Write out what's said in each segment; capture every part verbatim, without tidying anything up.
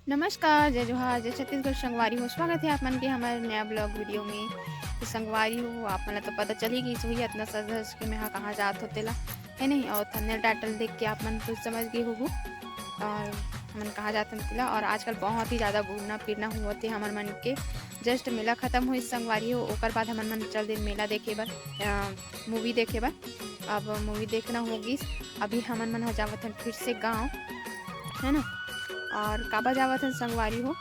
नमस्कार, जय जोहार, जय छत्तीसगढ़ संगवारी हो। स्वागत है आप मन के हमारे नया ब्लॉग वीडियो में। तो संगवारी हो, आप मन ला तो पता चल ही गई होही, इतना सज धज के मैं हा कहाँ जात हो तेला, है नहीं? और थंबनेल टाइटल देख के आप मन तो समझ गए होहू और हमन कहाँ जात हन तेला। और आजकल बहुत ही ज़्यादा घूमना फिरना हुआ थे हमर मन के। जस्ट मेला खत्म हुई संगवारी हो, ओकर बाद हमन मन चल दिन मेला देखे बर, मूवी देखे बर। अब मूवी देखना होगिस। अभी हमन मन ह जावत हन फिर से गाँव, है ना? और काबर जावत हन संगवारी हो,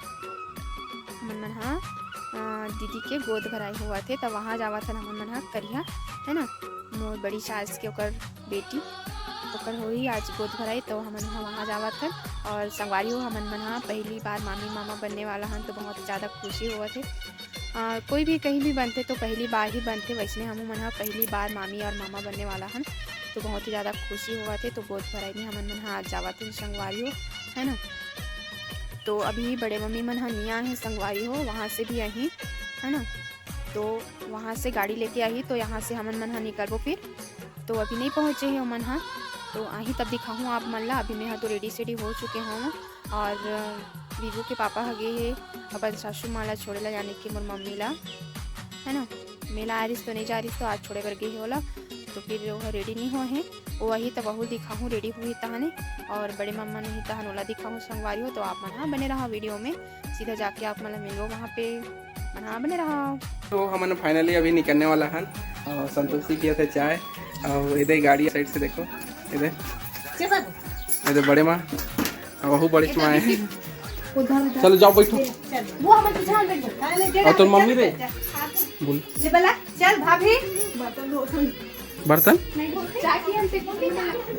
हमन मन ह, अ, दीदी के गोद भराई होवत हे, त वहाँ जावत हन हमन मन ह करिहा, है ना? मोर बड़ी सास के ओकर बेटी, ओकर होही आज गोद भराई, तो हमन ह वहाँ जावत हन। और संगवारी हो, हमन मन ह पहली बार मामी मामा बनने वाला हन, तो बहुत ज़्यादा खुशी होवत हे। अ, कोई भी कहीं भी बनथे तो पहली बार ही बनथे, वैसने हमू मन ह पहली बार मामी और मामा बनने वाला हन, तो बहुत ही ज़्यादा खुशी होवत हे। तो गोद भराई में हमन मन ह आज जावत हन संगवारी हो, है ना? तो अभी बड़े मम्मी मन ह नहीं आए हैं संगवारी हो, वहाँ से भी आही, है ना? तो वहाँ से गाड़ी लेके आही, तो यहाँ से हमन मन ह निकलबो फिर। तो अभी नहीं पहुँचे हे ओमन ह, तो आही तब दिखाहूँ आप मन ला। अभी मैं ह तो रेडी सेडी हो चुके हूँ और विभू के पापा ह गे हे अपन सासू माँ ला छोड़े ला, यानी कि मोर मम्मी ला, है ना। मेला आ रिस तो नहीं जा रिस, तो आज छोड़े बर गे हे ओला, तो फिर वो रेडी नहीं हो हे। वो आही तब वहू दिखाहूँ, रेडी हुई तहने, और बड़े मम्मा नहीं तहन ओला दिखाहूँ संगवारी हो। तो आप मन ह बने रहा वीडियो में, सीधा जाके आप मन ला मिलबो वहाँ पे। हाँ, बने रहा। तो हमन फाइनली अभी निकलने वाला हन और संतोषी पिया थे चाय और इधर गाड़ी साइड से देखो, इधर, इधर बड़े माँ और वहू बड़े माँ है। उधर, उधर। चलो जाओ बैठो। चल, वो हमर पीछे बैठ जा। और तोर मम्मी रे? बोल। ले बला, चल भाभी। बर्तन? चाय की हम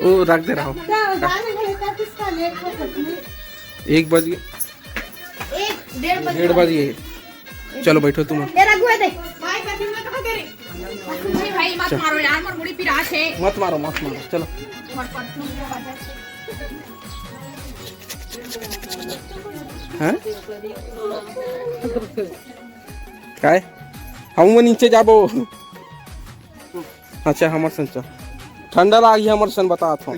वो रख दे रहा हूँ। क्या, बाद में लेता किसका लेट हो सकती है? एक बज गए। एक डेढ़ बजे। डेढ़ बज गए। चलो बैठो तुम। ए रघु, ए दे। भाई, भाई, मत मारो यार, मोर मुड़ी पिरात हे। मत मारो, मत मारो, चलो। हैं? काय? हम नीचे जाबो। अच्छा, हमर सन चल। ठंडा लागी हमर सन, बतात हूँ।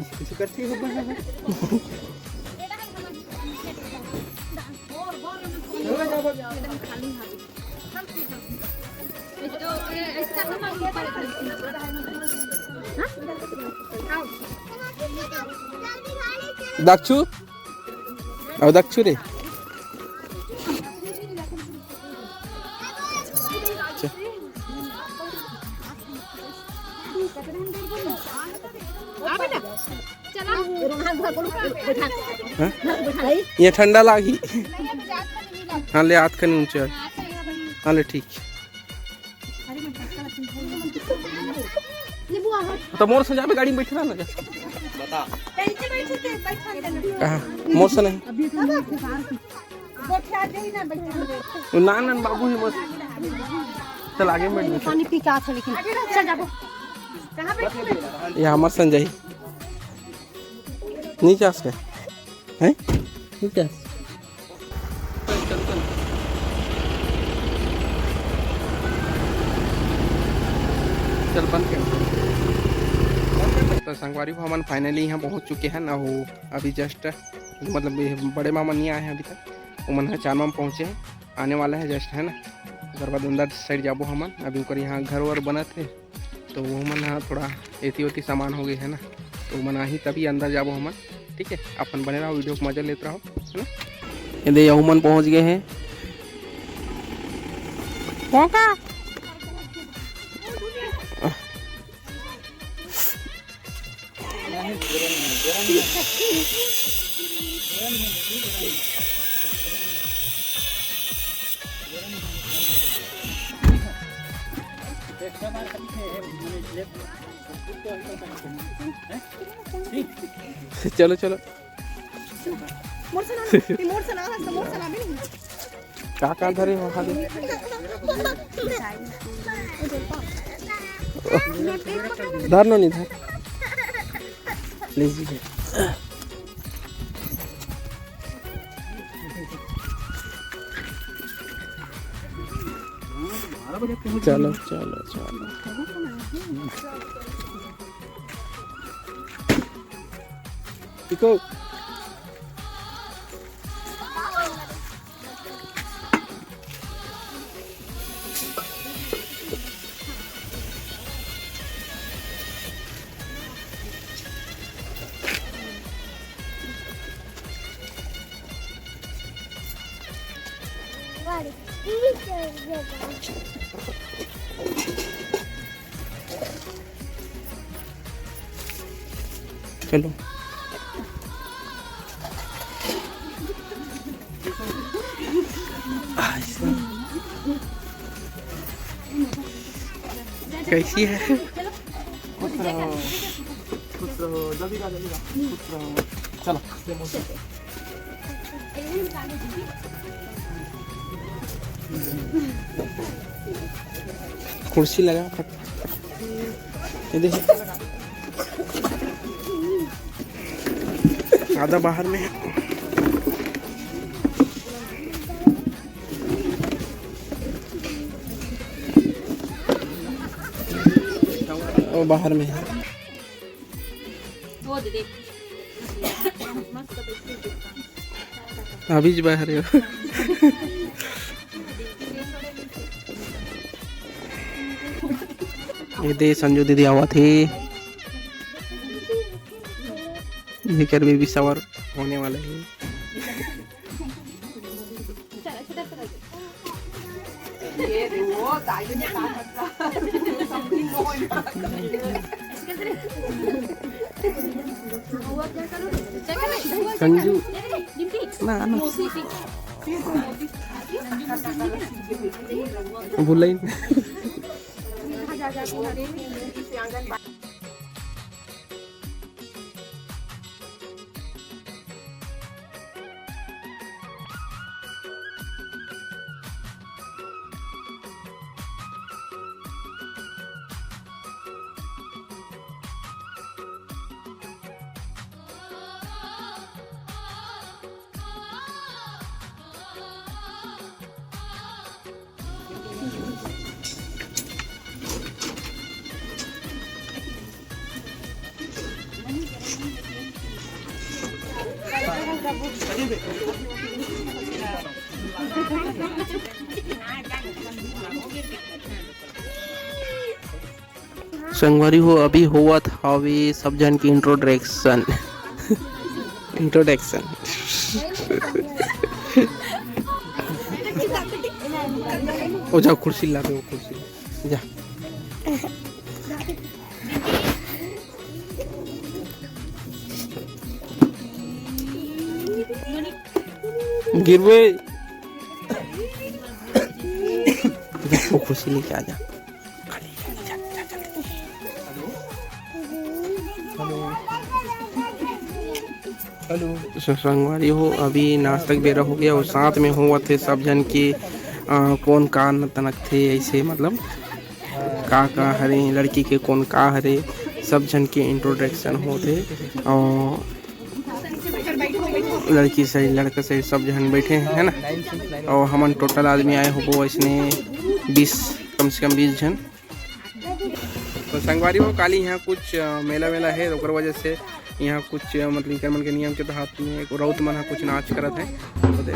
दक्षु, अब दक्षु रे। हाँ? ये ठंडा लागी। हाँ, ले हाथ कनी ऊंचे। हाँ, ले ठीक। तो मोर संग जाबे गाड़ी में बैठ रहा ना जा। कहाँ? मोर से नहीं। ना, ना, बाबू ही मस्त। चल आगे में बैठ जा। पानी पी के आ था, लेकिन चल जाबो। ये हमर संजय। नीचे आस के। हैं? नीचे आस। चल, बंद कर। तो संगवारी हो, हमन finally यहाँ पहुँच चुके हैं ना। वो अभी just, मतलब, ये बड़े मामा नहीं आए हैं अभी तक, वो मन है चार मामा पहुँचे हैं, आने वाला है just, है ना। ओकर बाद अंदर side जाबो हमन। अभी ओकर यहाँ घर वर बनत है, तो वो मन ह थोड़ा एती ओती सामान हो गए है ना, तो वो मन आही तभी अंदर जाबो हमन। ठीक है, अपन बने रहो, वीडियो को मजा लेते रहो, है ना। ये दे, यहू मन पहुंच गए हैं। कौन का? चलो, चलो। मोर से ना, मोर से ना, मोर से ना भी नहीं। का का धरे हो हाथ में? धर लो, नहीं धर। लीजिए। चलो, चलो, चलो। इको। चलो। कैसी है? खुश रहो, खुश रहो, जल्दी रहो, जल्दी रहो, खुश रहो। चलो। कुर्सी लगा, फट, फट। ये देखिए, आधा बाहर में है। वो बाहर में है। अभी ज बाहर हो। ये दे, संजू दीदी आवत हे। जेकर बेबी शावर होने वाला है। संजू, ना, ना। भूल ही नहीं। संगवारी हो, अभी होवत हावे सब झन के इंट्रोडक्शन। इंट्रोडक्शन। ओ जा, कुर्सी ला दे, वो कुर्सी ला। जा। गिरवे। जा, वो कुर्सी लेके आ जा। खाली, खाली, जा, जा, जल्दी। हेलो। हेलो। स-, संगवारी हो, अभी नाश्ता के बेरा हो गया और साथ में होवत हे सब झन के, अ, कौन का न तनक थे, ऐसे मतलब का का हरे, लड़की के कौन का हरे, सब झन के इंट्रोडक्शन होत हे। और लड़की सही, लड़का सही, सब झन बैठे हैं, है ना। और हमन टोटल आदमी आए होबो ऐसने बीस, कम से कम बीस झन। तो संगवारी हो, काली यहाँ कुछ, अ, मेला वेला है, ओकर वजह से यहाँ कुछ, अ, मतलब इकर मन के नियम के तहत में एक राउत मन ह कुछ नाच करत है। तो देख,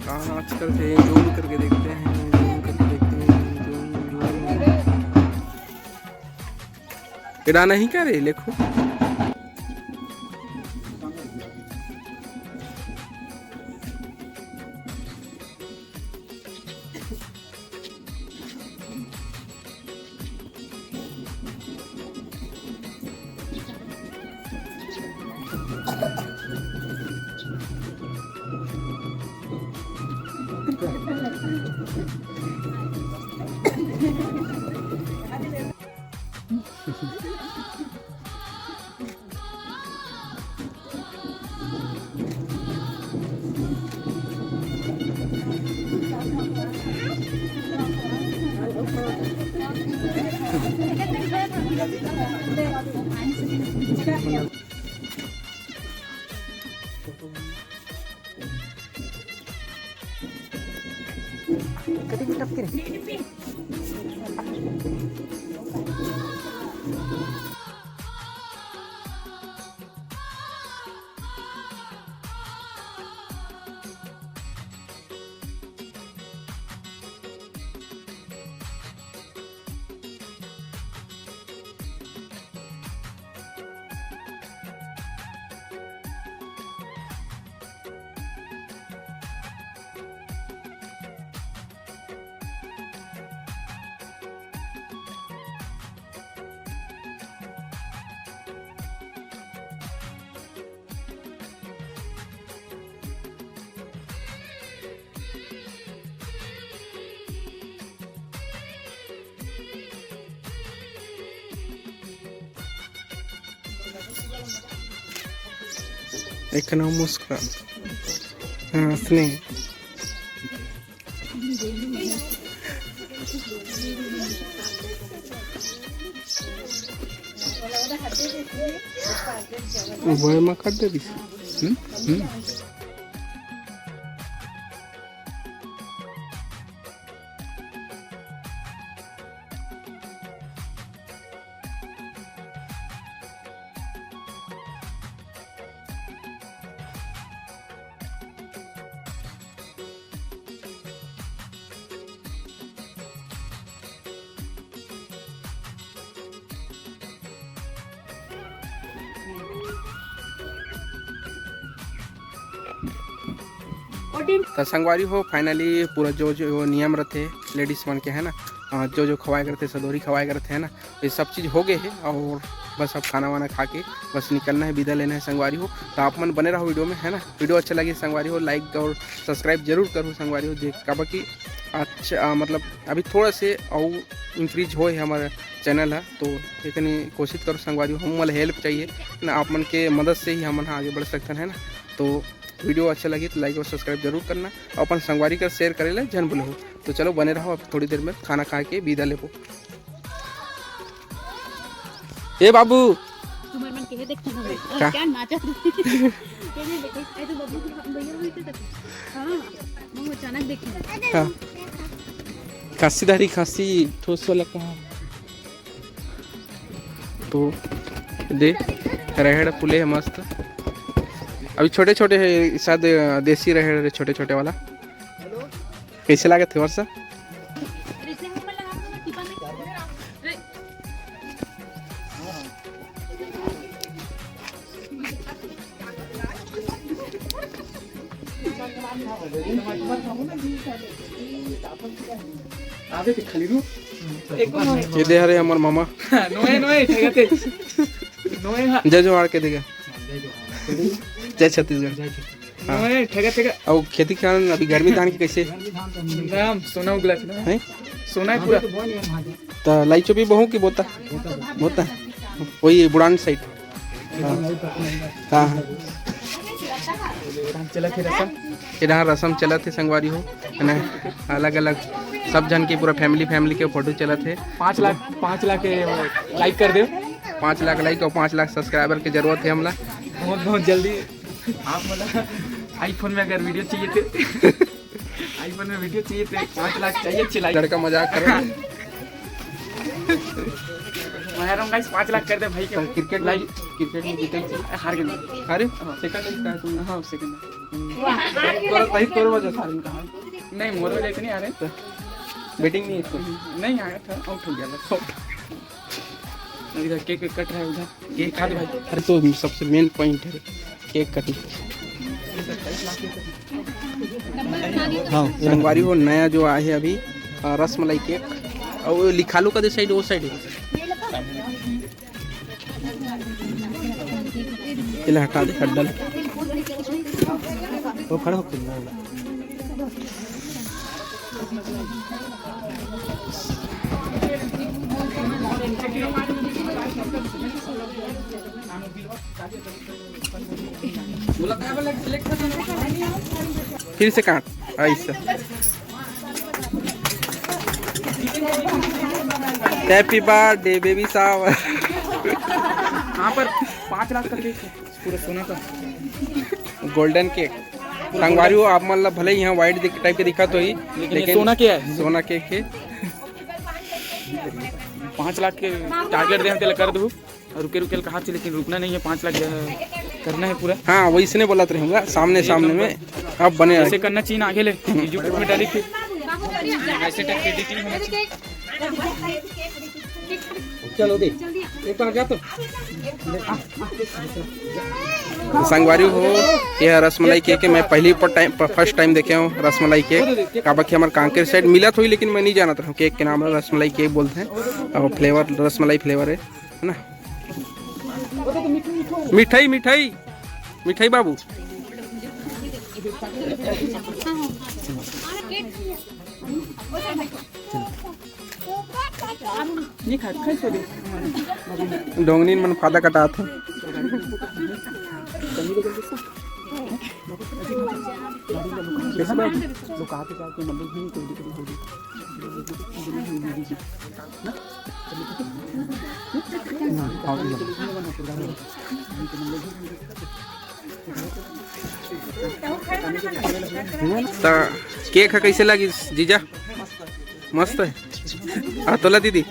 का नाच करत है, जूम करके देखते हैं, जूम करके देखते हैं, जूम, जूम। एड़ा नहीं करे, लेखो। एक नाम मुस्कान। हाँ, स्नेह। वो मैं कर दे दी। हम्म? हम्म। त संगवारी हो, finally पूरा जो जो नियम रथे ladies मन के, है ना, अ, जो जो खवाए करथे, सदोरी खवाए करथे, है ना, ये सब चीज़ हो गए है। और बस अब खाना वाना खा के बस निकलना है, विदा लेना है संगवारी हो। तो आप मन बने रहो video में, है ना। Video अच्छा लगे संगवारी हो, like और subscribe जरूर करो संगवारी हो। देख, काबर कि अच्छा, अ, मतलब अभी थोड़ा से और increase होए है हमारा channel है, तो इतनी कोशिश करो संगवारी हो, हम मन help चाहिए, है ना। आप मन के मदद से ही हमन ह आगे बढ़ सकथन, है ना। तो video अच्छा लगी तो like और subscribe जरूर करना, और अपन संगवारी कर share करे ला झन भूलहू। तो चलो बने रहो, अब थोड़ी देर में खाना खा के विदा लेबो। ए बाबू, तुम्हारे मन के है, देख के हमें। का? क्या नाचा तू? ये नहीं देखे, ये तो बबलू के भैया हुई थे तब। हाँ, वो अचानक देखे। हाँ। खांसी धारी खांसी ठोस वाला कहाँ? तो दे, रहेड़ फूले है मस्त। अभी छोटे छोटे है, शायद देसी रहेड़ रे, छोटे छोटे वाला। कैसे लागत है वर्षा? आगे के खाली रू। ये दे हरे हमर मामा। नोए, नोए, ठेका ते। नोए हा। जय जोहार के देगा। जय छत्तीसगढ़। हाँ। नोए, ठेका, ठेका। और खेती किसान अभी गर्मी धान के कैसे? एकदम सोना उगला थे ना। हैं? सोना है पूरा। त लाई चोपी बहू की बोता? बोता। वही बुड़ान side। हाँ। हाँ, हाँ। काम चलत हे रसम। ये रहा रसम चलत हे संगवारी हो, है ना? अलग-अलग सब झन के पूरा family, family के photo चलत हे। पाँच लाख, पाँच लाख के like कर दे। पाँच लाख like और पाँच लाख subscriber के जरूरत हे हमला। बहुत, बहुत जल्दी आप मोला iPhone में अगर video चाहिए थे, iPhone में video चाहिए थे, पाँच लाख चाहिए, अच्छे like। लड़का मजाक कर रहा है। मैं कह रहा हूँ guys, पाँच लाख कर दे भाई के। Cricket में, like। Cricket में जीते। हार गए। हारे? हाँ। Second है इसका, तुम। हाँ, second है। तोरा, तोरा वजह से हारे कहाँ? नहीं, मोर वजह से नहीं हारे। तो betting नहीं है इसको? नहीं आया था, out हो गया बस। इधर cake वेक कट रहा है, उधर cake खा दे भाई। अरे तो सबसे main point है cake cutting। हाँ, संगवारी हो, नया जो आए है अभी, अ, रसमलाई cake। और वो लिखालू का दे side, वो side है। इला हटा दे, हड्डा ले। वो खड़ा होके फिर से काट, ऐसा। Happy birthday baby shower। यहाँ पर पाँच लाख का cake है, पूरा सोना का। Golden cake। संगवारी हो, आप मन ला भले यहाँ white दिख-, type के दिखा तो ही, लेकिन ये लेकिन सोना के है। सोना cake है। पाँच लाख के target दे हम तेला कर दू। और रुके रुके कहा थे, लेकिन रुकना नहीं है, पाँच लाख करना है पूरा। हाँ, वैसने बोलत रहूँगा, सामने, ये सामने तो में। अब बने ऐसे करना चाहिए ना, आगे ले। YouTube में डाली फिर। ऐसे type के editing होना चाहिए। चलो दे, एक बार जा तो। संगवारी हो, ये रसमलाई cake है, मैं पहली पर time, first time देखे हूँ रसमलाई cake। काबर कि हमारे कांकेर side मिलत होही, लेकिन मैं नहीं जानत रहूँ cake के नाम रसमलाई cake बोलते हैं, और flavour रसमलाई flavour है, है ना? मिठाई, मिठाई, मिठाई बाबू। नहीं खा, खा इसको दे। डोंगनी मन फादा कटात हे। त केक ह कइसे लागिस जीजा? मस्त हे। आ तोला दीदी?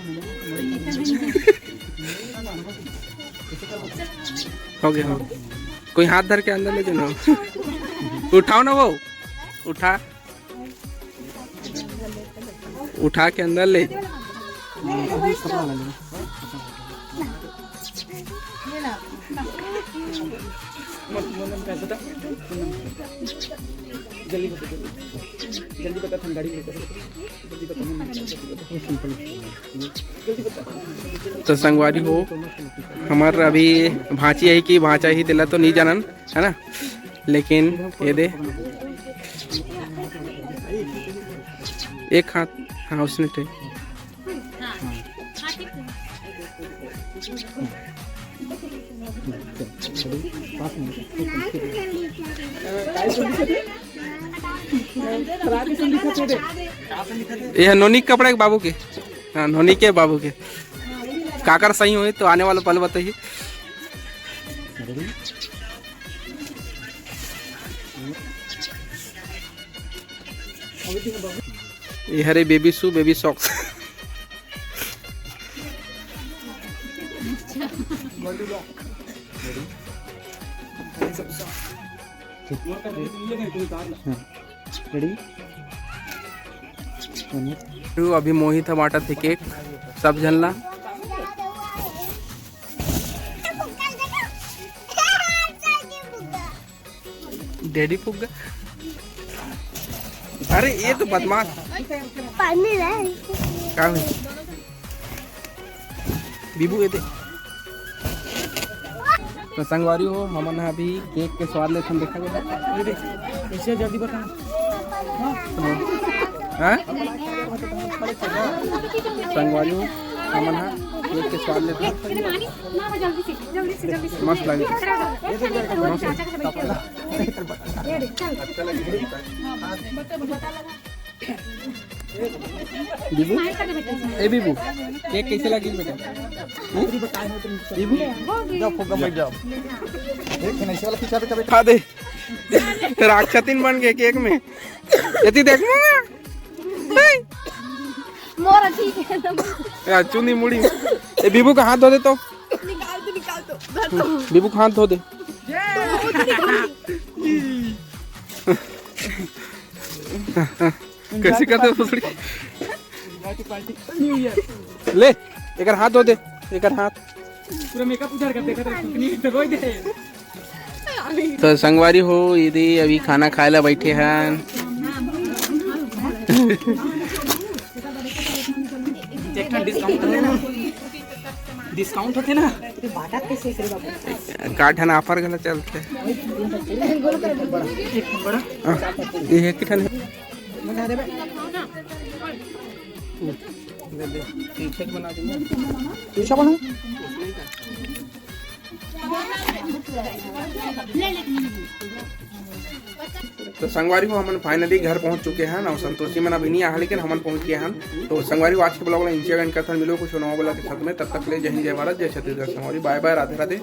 हो गया, हो गया। कोई हाथ धर के अंदर ले जाना। उठाओ ना वो, उठा, उठा के अंदर ले। तो संगवारी हो, हमर अभी भांची आही कि भांचा आही, तेला तो नहीं जानन, है ना? लेकिन ये दे, एक हाथ, हाँ, उसने टे- ये नोनी के कपड़ा के बाबू के, हाँ, नोनी के बाबू के। काकर सही होही तो आने वाला पल बताही। ये हरे baby shoe, baby socks। Ready? तो अभी मोहित ह बांटत हे केक सब झन ला। डैडी फुग्गा। अरे ये तो बदमाश। पानी ला। का होई? बीबू ये दे। तो संगवारी हो, हमन ह अभी केक के स्वाद लेथन, देखा जाए। कैसे जल्दी बता। हाँ? संगवारी हो, हमन ह केक के स्वाद लेथन। जल्दी से, जल्दी से, जल्दी से। मस्त लगे। मस्त। बीबू, ए बीबू, केक कैसे लगी बेटा? बीबू, जाओ, फुग्गा बैठ जाओ। देख, ऐसे वाला खिंचा दे कभी। खा दे। राक्षसीन बन गए केक में। यदि देख, मोर ठीक है। यार, चुनी मुड़ी। ए, बीबू का हाथ धो दे तो। निकाल दो, निकाल दो। धर दो। बीबू का हाथ धो दे। कैसे करते हो भोसड़ी? ले, एकर हाथ धो दे, एकर हाथ। पूरा मेकअप उतार कर देखा था, कितनी रोई दे। तो संगवारी हो, ये दे अभी खाना खाए ला बैठे हैं। एक ठन डिस्काउंट होथे ना, डिस्काउंट होथे ना। का ठन ऑफर घला चलथे। एक बड़ा। हाँ, ये है किठन है? दे दे, पीछे बना दे। पीछे बनू। तो संगवारी हो, हमन finally घर पहुंच चुके हैं और संतोषी मन अभी नहीं आया, लेकिन हमन पहुंच गए हैं। तो संगवारी हो, आज के vlog ला इंचिया end करथन। मिलो कुछ नवा vlog के साथ में, तब तक के लिए जय हिंद, जय भारत, जय छत्तीसगढ़। संगवारी, bye bye, राधे राधे।